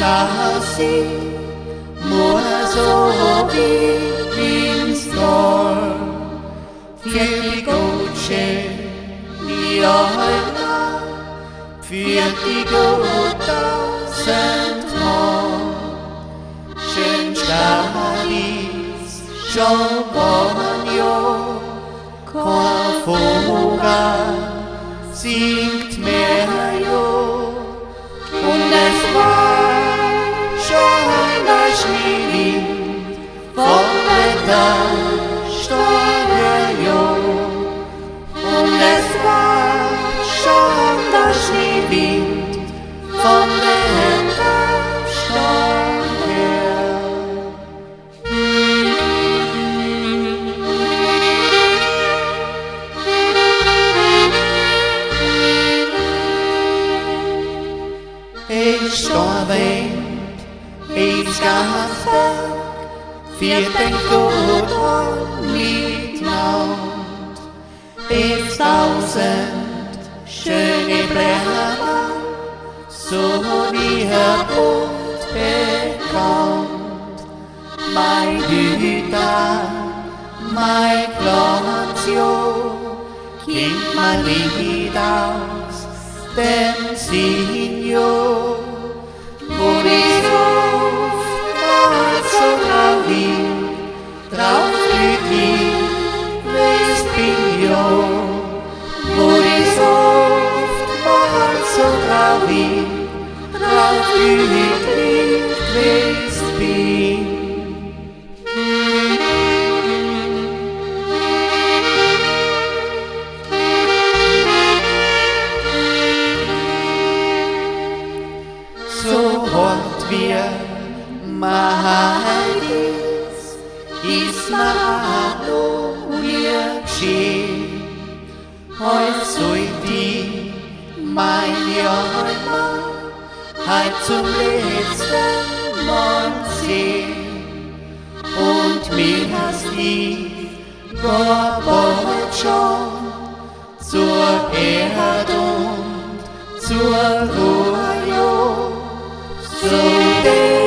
Sassi nur so wie im Storm. Für die Gutsche, ja, für die 1000 Mal. Schön ist schon jo, kein Vogel singt mehr jo. Und es war schon der Schneewind von der Stange jo. Und es war schon der Schneewind von der Stange her. Ich steh ich ganz Tag für den Gott miteinander. Es 1000 schöne Blätter, so nie und bekannt. Mein Hüter, mein Glanz, jo, Kind mein Lied aus dem Sinn, jo, wo ich oft so traurig, drauf glücklich, wes bin, jo, wo ich oft so traurig, drauf glücklich, wes bin. So hart wie mein ist, ist mir noch nie geschehen. Heut sollt ich mein Jammer heut zum letzten Mal sehen. Und mir hast ich gar bald schon zur Erde und zur Ruhe, jo, so